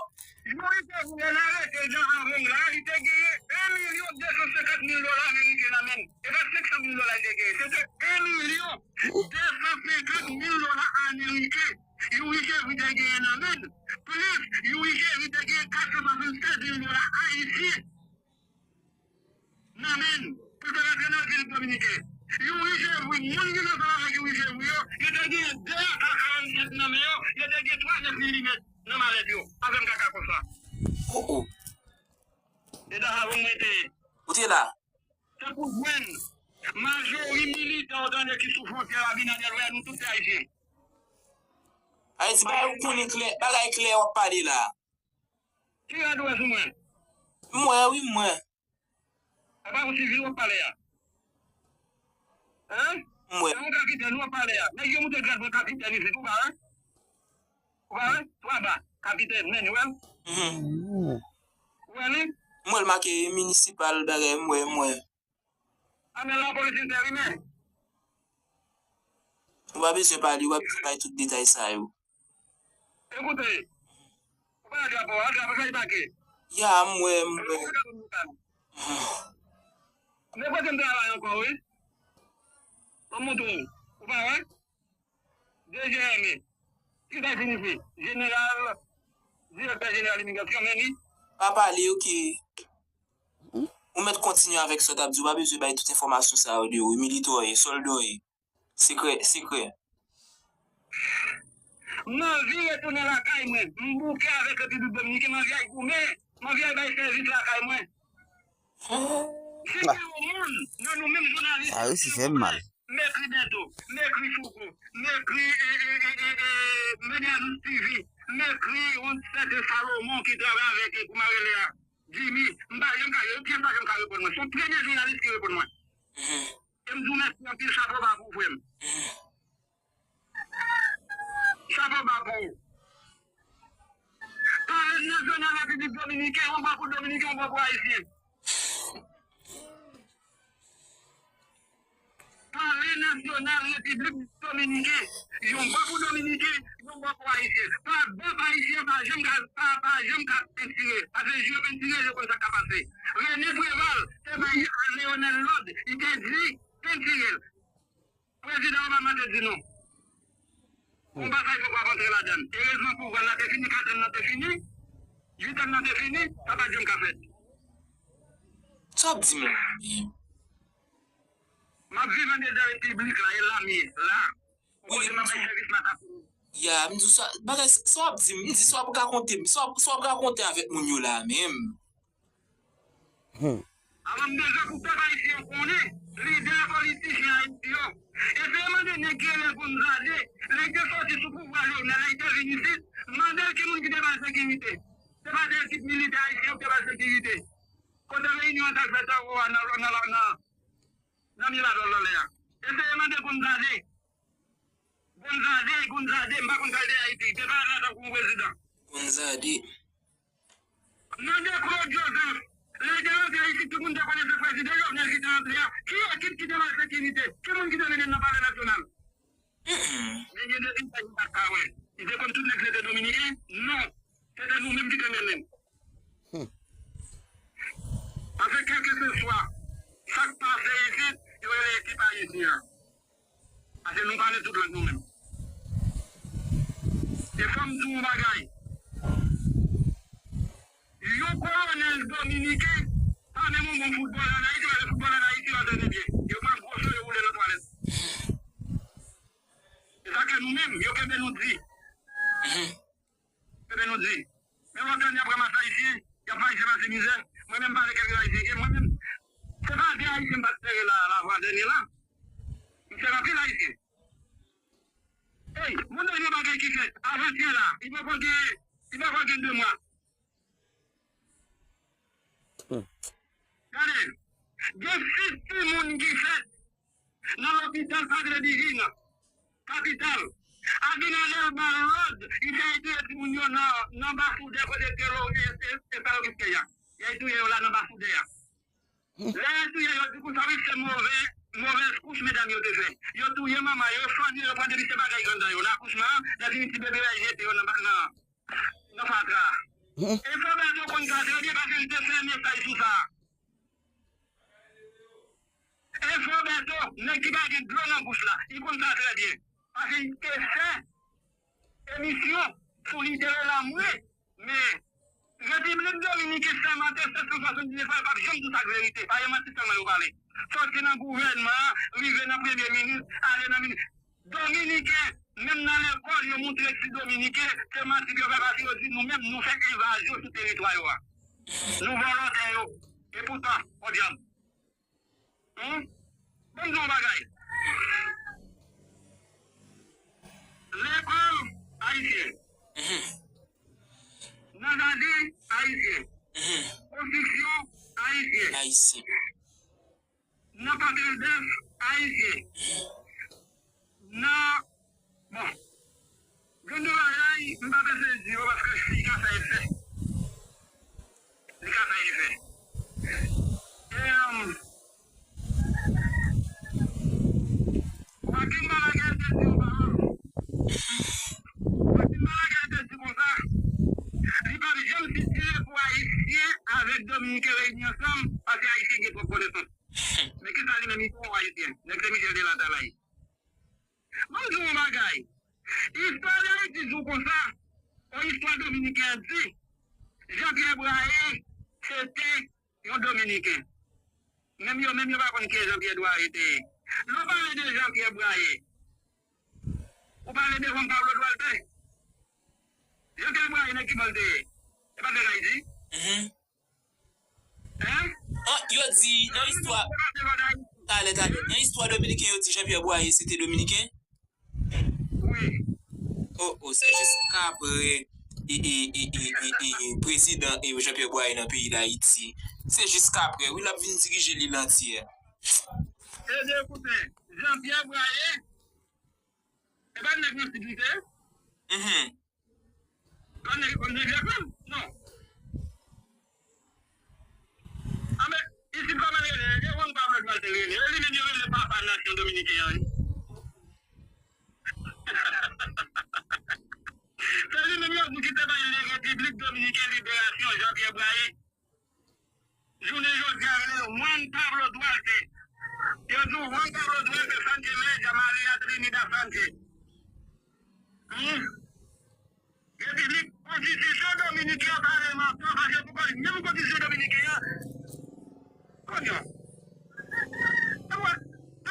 Youri Chevrier l arete Jan Avong la, li te genyen en milyon de san senkant mil dola ameriken nan men l. E pa senk san mil dola li te genyen, se te en milyon de san senkant mil dola ameriken Youri Chevrier te genyen nan men l. Plis, Youri Chevrier te genyen kat san swasannsèz mil dola ayisyen nan men l pou te rantre nan Repiblik Dominiken. Youri Chevrier, moun ki t ansanm avèk Youri Chevrier yo, yo te gen de A K karannsenk nan men yo, yo te gen twa nèf milimèt nan malèt yo. Avè m kaka konsa. Oh, oh. E ta sa pou mwen te ye. Ou te la. Se pou jwenn majori militan w tande ki sou fwontyè Abinader wè nou tout se ayisyen. Ayiti, bagay ou konnen klè, bagay klè w ap pale la. Ki rad ou wè sou mwen? M wè, wi, m wè. E pa pou sivil w ap pale a? Hein? M wè. E yon kapitèn w ap pale a? Nèg yo moute grad mwen kapitèn isit, ou pa wè? Ou pa wè? Twa ba, kapitèn, men, ou wè l? Mhm. Ou wè li? M wè l make minisipal, bagay, m wè, m wè. A men lapolis enterimè. Ou pa bezwen pale, ou pa bezwen bay tout detay sa yo. Ekoute, ou pa wè drapo a, drapo sa li make. Ya, m wè, m wè. Men kote m travay ankò, wi. Ban m montre w. Ou pa wè? D G M. Ki sa siyifi? Jeneral, direktè jeneral imigrasyon, men li. Pa pale, oke. Ou mèt kontinye avèk sa w t ap di, ou pa bezwen bay tout enfòmasyon sa yo de ou, militè w ye, sòlda w ye. Sekrè, sekrè. M anvi retounen lakay mwen, m bouke avèk Repiblik Dominiken, m anvi al goumen, m anvi al bay sèvis lakay mwen. Si gen yon moun nan nou menm jounalis, sa resi fè m mal. M ekri Bento, m ekri Fouco, m ekri, e, e, e, e, e, Mediazouz T V, m ekri yon sèten Salomon ki travay avèk, e, kouman rele a, Jimmy, m pa janm ka, yo pyès pa janm ka reponn mwen. Se yon premye jounalis ki reponn mwen. Mhm. E m di w mèsi anpil, chapo ba pou ou, frè m. Mhm. Chapo ba pou ou. Palè nasyonal Repiblik Dominiken, yon bò pou Dominiken, yon bò pou Ayisyen. Palè nasyonal Repiblik Dominiken, yon bò pou Dominiken, yon bò pou Ayisyen. Pa bò pa Ayisyen, pa janm ka, pa, pa janm ka pentire. Paske je pentire, je konn sa k ka pase. René Préval te bay Léonel lòd, li te di, pentire l. Prezidan Obama te di non. Yon batay poko ap antre ladan l. Erezman pouvwa l la te fini, kat an nan te fini, uit an nan te fini, sa pa t janm ka fèt. Sa w ap di m la? M ap viv andedan repiblik la, e la m ye, la. Wi, kote m ap bay sèvis la, sa fini. Ya, m di w sa, bagay, sa w ap di m, m di sa w ap rakonte m, sa w ap, sa w ap rakonte avèk moun yo la menm. Hmm. Alò, m bezwen pou pèp ayisyen an konnen, lidè politisyen Ayiti yo, eseye mande nèg ki rele Gonzadze, lè l te soti sou pouvwa Jovenel la, li te vin isit, mande l ki moun ki te ba l sekirite. Se pa te ekip militè ayisyen yo ki te ba l sekirite. Kote reyinyon an t al fèt anwo a nan, nan, nan, nan, nan Miradòl anlè a. Eseye mande Gonzadze. Gonzadze, Gonzadze, m pa konn sa l te Ayiti. Te pa la tankou yon prezidan. Gonzadze. Mande Claude Joseph. Lè l te rantre isit, tout moun te konnen se prezidan Jovenel ki te rantre a. Ki ekip ki te ba l sekirite? Ki moun ki te mennen l nan Palè Nasyonal? Mm-mm. Men gen de ekip ki pa t ka wè. Li te konn tout nèg se te dominiken? Non. Paske nou pale tout lang nou menm. E fò m di w yon bagay. Yon kolonèl dominiken pa menm yon bon foutbolè ann Ayiti, paske foutbolè ann Ayiti yo antrene byen. Yo pran gwo cho, yo woule nan twalèt. Se sa ke nou menm, yo kenbe nou di. Kenbe nou di. Men lòt yo, y ap ranmase Ayisyen, y ap fè Ayisyen pase mizè. Mwen menm, m pale kèk Ayisyen ke mwen menm, se pa de Ayisyen m pa t sere la, lavwa dènye la. M sere anpil Ayisyen. Ey, moun nan gen bagay ki fèt avantyè la, li poko gen, li poko gen de mwa. Gade, gen sis timoun ki fèt nan lopital Padre Divino, kapital. Abinader ba lòd, li fè touye timoun yo nan, nan Bafoudè kote ke lo e, e, e sa yo riske a. Y al touye yo la nan Bafoudè a. Lè yo touye yo, di konsa wi, se move, movèz kouch medam yo te fè. Yo touye manman yo, yo fann yo, yo pran depi se bagay granda yo, nan akouchman an, lè fini ti bebe a, yo jete yo nan, nan, nan fatra. E fò Bèto konn sa trè byen paske li te fè mesaj sou sa. E fò Bèto, nèg ki pa gen dlo nan bouch la, li konn sa trè byen. Paske li te fè emisyon sou li te rele a mwe. Men, Repiblik Dominiken sèmante sèt san swasanndinèf la, yo p ap janm di sa k verite. Pa gen manti sèlman yo pale. Sòti nan gouvènman an, rive nan premye minis, ale nan minis. Dominiken, menm nan lekòl, yo moutre ti Dominiken, se manti yo fè paske yo di nou menm, nou fè envazyon sou teritwa yo a. Nou vòlòtè yo. Epoutan, podyab. Humm? Ban m di w yon bagay. Lekòl ayisyen. Nan jaden ayisyen. Konstriksyon ayisyen. Ayisyen. Nan pòt Elbèf ayisyen. Nan Bon, gen de bagay, m pa bezwen di yo paske li ka fè efè. Li ka fè efè. E, um, Joaquin Balaguer te di yon pawòl. Joaquin Balaguer te di konsa, li p ap janm sitire pou Ayisyen avèk Dominiken reyini ansanm, paske Ayisyen gen twòp konesans. Men kisa li menm li fè w Ayisyen? Nèg se Michel de Latalay. Ban m di w yon bagay. Istwa Dayiti di w konsa, yon istwa dominiken an di, Jean Pierre Boyer se te yon dominiken. Menm yo menm yo pa konn kiyès Jean Pierre Boyer te ye. Lè w pale de Jean Pierre Boyer, ou pale de Juan Pablo Duarte. Jean Pierre Boyer nèg ki bò l te ye? E pa nèg Ayiti? Hein? An, yo di nan istwa, talè, talè, nan istwa dominiken, yo di Jean Pierre Boyer se te dominiken? Wi. Oh, oh, se jis ka apre e, e, e, e, e, e, prezidan e Jean Pierre Boyer nan peyi Dayiti. Se jis ka apre, wi, l ap vin dirije lil antyè. Ebyen, koute, Jean Pierre Boyer, e pa nèg nan Sid li te ye? Mhm. An nèg, an nèg lekòl? Non. Anben, isit kòman l rele? E Juan Pablo Duarte rele. E li menm yo rele papa nasyon dominiken an, wi. Se li menm yo di ki te bay Repiblik Dominiken liberasyon, Jean Pierre Boyer. Jounen jodi a rele Juan Pablo Duarte. Yo di w Juan Pablo Duarte Sánchez Mella María Trinidad Sánchez. Humm. Repiblik, konstitisyon dominiken an pa menm ankò, paske pou kòz menm konstitisyon dominiken an. Kounye a.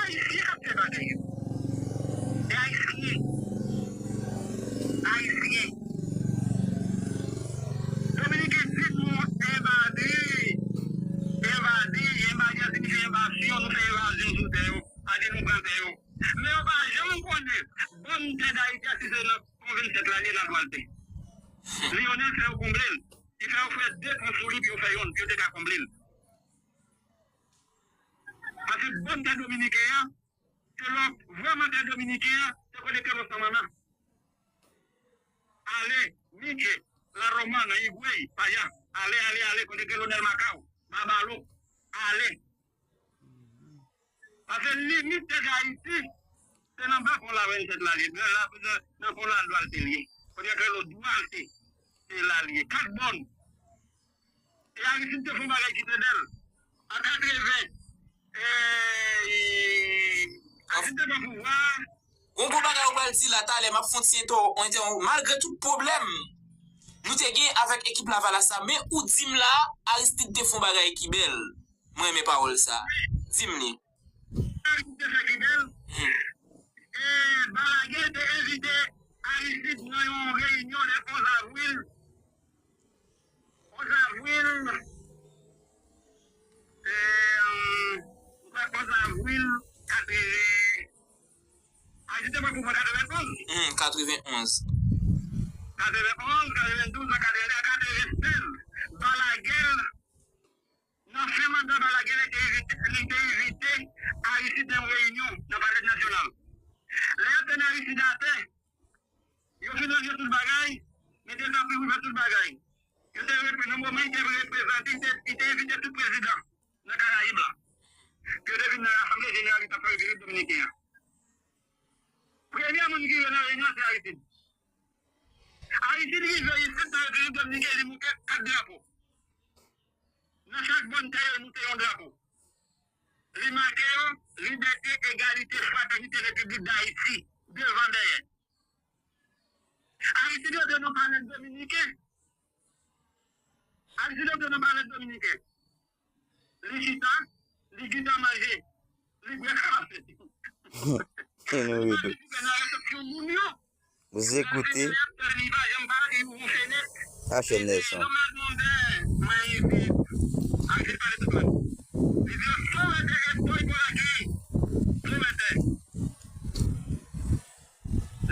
Ayisyen k ap fè bagay yo. Se Ayisyen. Ayisyen. Dominiken di nou envadi. Envadi, envadi a siyifi envazyon, nou fè envazyon sou tè yo. Sa di nou pran tè yo. Men yo pa janm konnen, bann tè Dayiti a si se nan San vennsèt la li ye nan Dwalte. Lionel fè yo konble l. Li fè yo fè de pon sou li pou yo fè yonn, pou yo te ka konble l. Paske bann tè dominiken an, se lè w vrèman tè dominiken an, se kote Kelo San Manman. Ale, Miche, La Romana, Higüey, Paya. Ale, ale, ale, kote Kelo Nèl Makao, Babalo. Ale. Paske limit tè Dayiti, se nan ba pon la vennsèt la li ye, nan, nan, nan pon la Dwalte li ye. Kote Kelo Dwalte, se la li ye. Kat bòn. E Aristide te fè yon bagay ki te bèl. An katreven, e, Aristide te pran pouvwa a, di la talè, m ap fè yon ti entèw-, entèw-, malgre tout pwoblèm nou te gen avèk ekip Lavalas la, men ou di m la, Aristide te fè yon bagay ki bèl. Mwen renmen pawòl sa. Di m li. Aristide te fè ki bèl. Hmm. E Balaguer te envite Aristide nan yon reyinyon le onz avril. Onz avril, e, m kwè onz avril katreven, Ayiti te pran pouvwa katrevenonz. Hmm, katrevenonz. Katrevenonz, katrevendouz, katreventrèz, katrevensenk, Balaguer, nan fen manda Balaguer, li te envite, li te envite Aristide nan yon reyinyon nan Palè Nasyonal. Lè y ap tann Aristide atè, yo fin ranje tout bagay, mete tanpri pou fè tout bagay. Yo te repre-, nan moman li te reprezante, li te, li te envite tout prezidan nan Karayib la. Ke yo te vin nan Rasanble Jeneral li t ap fè Repiblik Dominiken an. Premye moun ki rive nan reyinyon se Aristide. Aristide rive isit nan Repiblik Dominiken, li moute kat drapo. Nan chak bòn tè yo, li moute yon drapo. Li make yo, libète, egalite, fratènite, Repiblik Dayiti, devan dèyè. Aristide antre nan palè dominiken. Aristide antre nan palè dominiken. Li chita, li gentan manje, li bwè kafe. Li pa vin fè nan resepsyon moun yo. Vous écoutez H N S. Li di yo, fò mete espò pou lakay. Fò mete.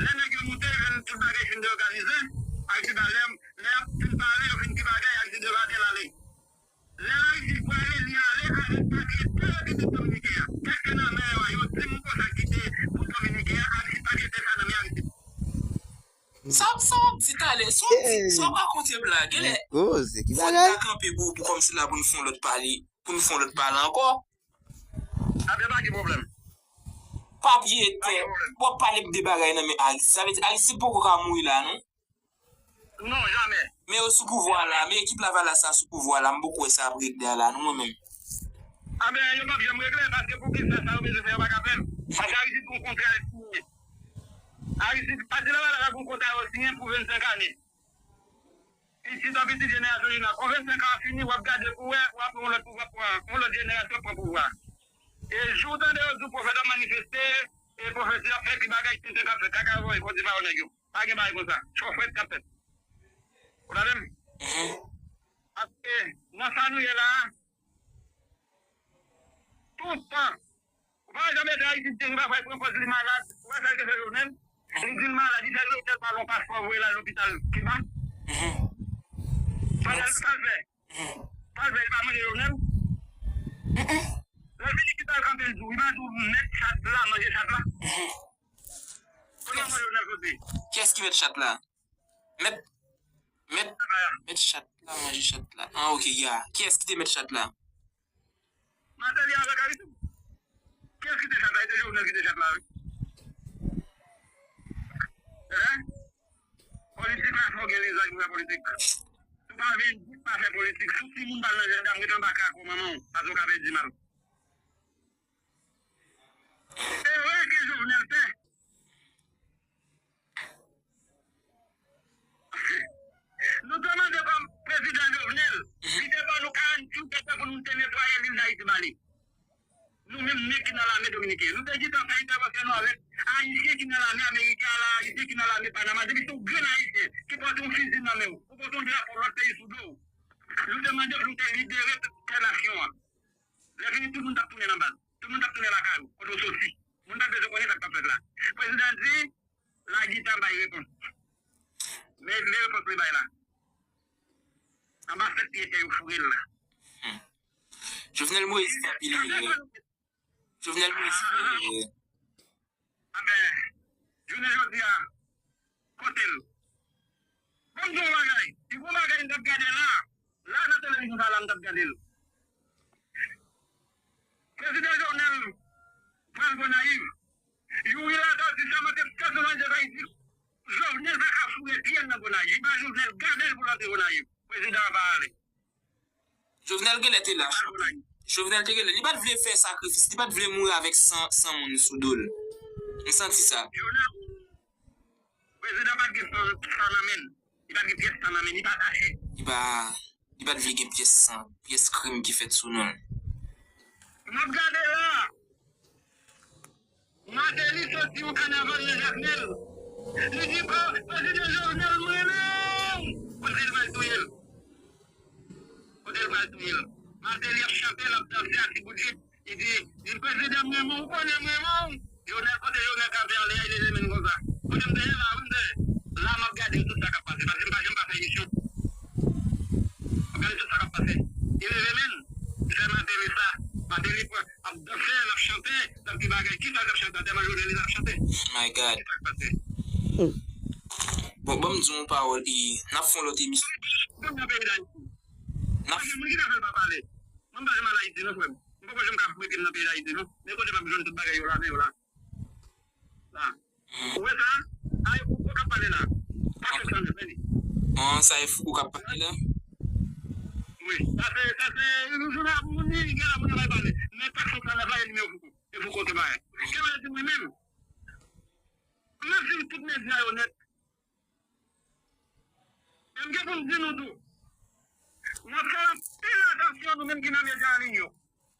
Lè nèg yo moute, yo jwenn tout bagay fin deòganize, Aristide alè, lè y ap fin pale, yo fin di bagay, Aristide leve tèt l ale. Lè Aristide prale, li ale avèk patriyete Repiblik Dominiken an. Kèk nan men yo a, yo di m konsa ki te pou Dominiken an, Aristide patriyete sa nan men Aristide. Sa, sa w ap di talè, sa w ap di, sa w ap rakonte m la, genlè. Koze, ki bagay? Fò n ta kanpe pou, pou kòmsi la pou n fè yon lòt pale, pou n fè yon lòt pale ankò. Abyen, pa gen pwoblèm. Papye tè, w ap pale m de bagay nan men Aristide. Sa vle di Aristide poko ka mouri la, non? Non, jamè. Men yo sou pouvwa la, men ekip Lavalas la sou pouvwa la, m poko wè sa ap regle a la, non, mwen menm. Abyen, yo p ap janm regle, paske pou ki sa, sa yo bezwen fè, yo pa ka fè l. Paske Aristide gon kontra l siyen. Aristide, pati Lavalas la gon kontra yo siyen pou vennsenk ane. Pitit an pitit jenerasyon li nan. Kon vennsenk an fini, w ap gade pou wè, w ap yon lòt pouvwa pran, yon lòt jenerasyon pran pouvwa. E jou w tande yo di w pwofèt ap manifeste, e pwofesi ap fè ti bagay, ti nèg ap fè kaka, voye kòti pawòl nèg yo. Pa gen bagay konsa. Chòfrèt k ap fèt. Ou tande m? Mhm. Paske nan sa nou ye la a, tout tan, ou pa wè jan Mèt Aristide te rive fè pran pòz li malad, ou wè sa l te fè Jovenel? Li di l malad, li fè Jovenel ba l yon paspò, voye l al lopital Kiba. Mhm. Sa l, sa l fè? Mhm. Sa l fè, li pa manje Jovenel? Mhm. Lè l vini, ki sa l kanpe l di w? Li pa di w mèt chat la manje chat la? Mhm. Kote manje Jovenel soti? Kiyès ki mèt chat la? Mèt, mèt, mèt chat la manje chat la. Ah, ok, ya. Kiyès ki te mèt chat la? Martelly avèk Aristide. Kiyès ki te chat la? Se Jovenel ki te chat la, wi. Hein? Politik la, fò w gen lizaj pou fè politik. Si w pa vin, pa fè politik. Si w timoun pa nan jandam, ret anba kako manman w, paske w ka pèdi mal. Erè ke Jovenel fè. Nou te mande kòm prezidan Jovenel, li te ban nou karannsis jou pou nou te netwaye lil Dayiti ba li. Nou menm nèg ki nan lame dominiken an, nou te gentan fè entèvansyon nou avèk ayisyen ki nan lame ameriken an, ayisyen ki nan lame Panama, depi se yon grenn ayisyen ki pote yon fizi nan men w, ou pote yon drapo lòt peyi sou do w, nou te mande pou nou te libere tè nasyon an. Lè fini, tout moun t ap tounen nan baz. Tout moun t ap tounen lakay ou, kote w soti. Moun pa t bezwen konnen sa k t ap fèt la. Prezidan di, Lagita bay repons. Men, men repons li bay la. Anba sèt pye tè yo foure l la. Hmm. Jovenel Moïse pa pi lere. Jovenel Moïse pa pi lere. Anben, jounen jodi a, kote l? Ban m di w yon bagay. Pi gwo bagay m t ap gade la, la nan televizyon sa la m t ap gade l. Prezidan Jovenel pral Gonayiv. Youri Latortue, sa mande pèsonèl de Ayiti. Jovenel pa ka foure pye l nan Gonayiv. Li ba Jovenel gade l pou l antre Gonayiv. Prezidan an pa ale. Jovenel genlè te lach. Jovenel te genlè. Li pa t vle fè sakrifis. Li pa t vle mouri avèk san, san moun sou do l. M santi sa. Jovenel, Prezidan pa t gen san, san nan men l. Li pa t gen pyès san nan men l. Li pa tache. Li pa, li pa t vle gen pyès san, pyès krim ki fèt sou non l. M ap gade la. Martelly soti yon kanaval nan Jakmèl. Li di, "Pre-, Prezidan Jovenel, m renmen w." Kote l pral touye l? Kote l pral touye l? Martelly ap chante, l ap danse ak ti bout jip. Li di, li di, "Prezidan, m renmen w, ou konnen m renmen w." Jovenel, kote Jovenel kanpe anlè a, li leve men l konsa. Kote m te ye la, wi, m te ye. La, m ap gade tout sa k ap pase, paske m pa janm pa fè emisyon. M ap gade tout sa k ap pase. Li leve men l, li fè Martelly sa. Martelly pran, ap danse, l ap chante, l ap di bagay. Kisa l ap chante? Antèman Jovenel, li t ap chante. My God. Kisa k pase? Bon, ban m di yon pawòl, e, n ap fè yon lòt emisyon. Moun nan peyi Dayiti. N ap... Pa gen moun ki ka fè l pa pale. Mwen m pa janm al Ayiti non, frè m. M poko janm ka mete m nan peyi Dayiti non. Men kote m ap jwenn tout bagay yo la, men yo la. La. Ou wè sa? Ay, Fouco k ap pale la. Pak sèt san nèf, men li. An, sa e Fouco k ap pale la? Wi. Sa se, sa se, nou jounal pou moun li, gen la pou travay pale. Men pak sèt san nèf la, e nimewo Fouco. E Fouco te bay. Kè mwen di mwen menm. M ap di tout medya yo nèt. E m gen pou m di nou tou. N ap fè anpil atansyon nou menm ki nan medya an liy yo.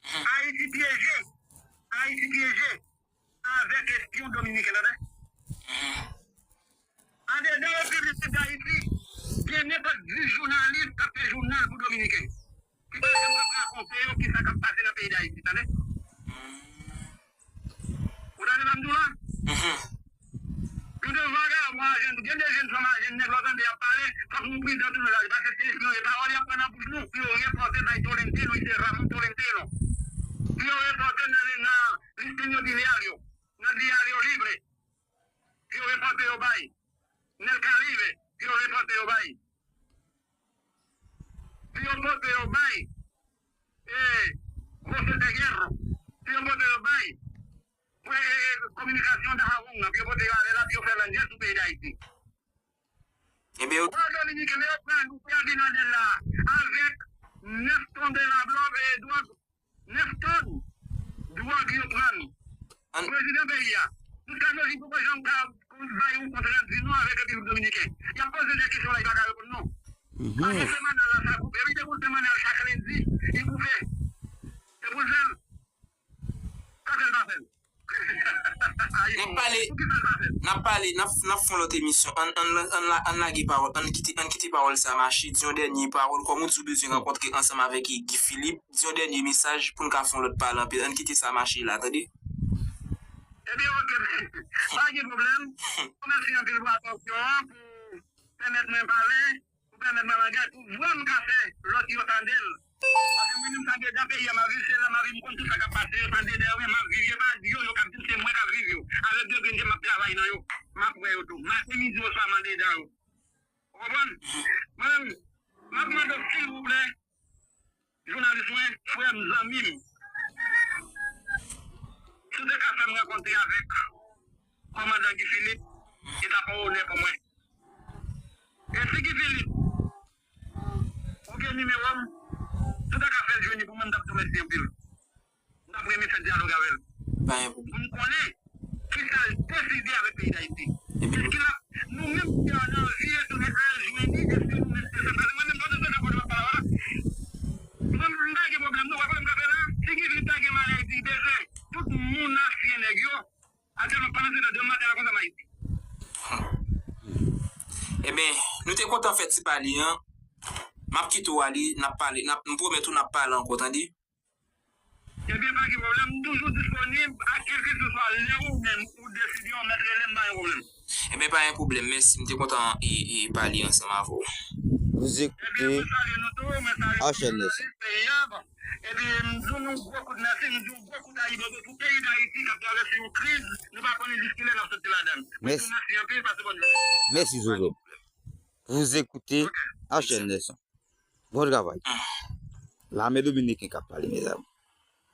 Ayiti pyeje. Ayiti pyeje. Avèk espyon dominiken, tande. Andedan Repiblik Dayiti, gen nenpòt dis jounalis k ap fè jounal pou dominiken. Ki pa janm ap rakonte yo kisa k ap pase nan peyi Dayiti, tande. Ou tande sa m di w la? Gen de vagabon a jèn, gen de jèn fanm a jèn nèg, lè w tande y ap pale, fòk nou pridan toujou la, paske se espyon e pawòl y ap pran nan bouch nou, pou yo repòte bay Tolentino, y se Ramon Tolentino. Pou yo repòte nan, nan listin yo di Diario, nan Diario Libre. Pou yo repòte yo bay Nel Caribe, pou yo repòte yo bay. Pou yo pote yo bay, e, José de Hierro. Pou yo pote yo bay, pou, e, e, kominikasyon Dahomey nan, pou yo pote yo ale la, pou yo fè landjè sou peyi Dayiti. Ebyen, yo... Wè dominiken, men yo pran Luis Abinader la, avèk nèf ton de la blòf e dwòg, nèf ton dwòg yo pran. An- Prezidan peyi a, jiskaprezan li poko janm ka bay yon kont randi non avèk Repiblik Dominiken. Y ap poze de kesyon la, li pa ka reponn non. Paske semèn nan la sa koupe. Wi, te pou semèn nan chak lendi, li koupe. Te pou l fè l. Sa fè l pa fè l. N ap pale, n ap pale, n ap, n ap fè yon lòt emisyon. Ann, ann, ann, la- ann lage pawòl, ann kite, ann kite pawòl sa mache. Di yon dènye pawòl, kòm ou di w bezwen rankontre ansanm avèk Guy Philippe, di yon dènye mesaj pou n ka fè yon lòt pale anpil. Ann kite sa mache la, tande. Ebyen, oke, pa gen pwoblèm. Mèsi anpil pou atansyon an, pou pèmèt mwen pale. Pou pèmèt mwen langaj, pou vwa m ka fè lòt yo tande l. Paske mwen menm, sa dedan peyi a m ap viv, se la m ap viv, m konn tout sa k ap pase yo, sa dedan yo, men m ap viv, yo pa di yo, yo k ap di se mwen k ap viv yo. Avèk de grenn ke m ap travay nan yo, m ap wè yo tou. Maten, midi, oswa m andedan yo. Ou konprann? Mwen menm, m ap mande w, silvouplè, jounalis mwen, frè m, zanmi m, si w te ka fè m rankontre avèk kòmandan Guy Philippe, li t ap yon onè pou mwen. E si Guy Philippe, ou gen nimewo m, si w ta ka fè l jwenn li pou mwen, m t ap di w mèsi anpil. M t ap renmen fè dyalòg avè l. Pa gen pwoblèm. Pou m konnen kisa l deside avèk peyi Dayiti. Ebyen, èske l ap, nou menm ki ann anvi retounen al jwenn li, èske nou menm se sa? Paske mwen menm, pandan se tan kote m ap pale la, mwen, m pa gen pwoblèm non, w wè pwoblèm k ap fè la? Si Guy Philippe ta gen maladi, bezwen tout moun asye nèg yo, Aktyèlman, pandan se tan, demen maten la konsa m Ayiti. Ebyen, nou te kontan fè ti pale an. M ap kite w ale, n ap pale, n ap, m pwomèt ou n ap pale ankò, tande? Ebyen, pa gen pwoblèm, m toujou disponib a kèlkeseswa lè ou menm ou deside w mèt rele m, pa gen pwoblèm. Ebyen, pa gen pwoblèm, mèsi, m te kontan e, e pale ansanm avè w. Vous écoutez Ebyen, mwen salye nou tou, mwen salye tout jounalis peyi a. Epi, m di nou gwo kout mèsi, m di yon gwo kout ayibobo pou peyi Dayiti k ap travèse yon kriz, nou pa konnen jis kilè n ap soti ladan l. Mwen di w mèsi anpil, pase bòn jounen. Mèsi, Zozo. Vous écoutez H N Nelson. Bon travay. Lame dominiken k ap pale, mezanmi.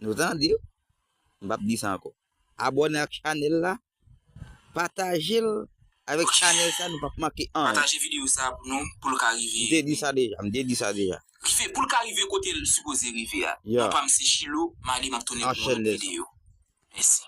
Nou tande, m p ap di sa ankò. Abòne ak chanèl la, pataje l avèk chanèl sa, nou p ap manke anyen. Pataje videyo sa pou nou, pou l ka rive. M te di sa deja, m te di sa deja. Rive, pou l ka rive kote l sipoze rive a. Non pa m se Chilo, m ale, m ap tounen pou yon lòt videyo. Mèsi.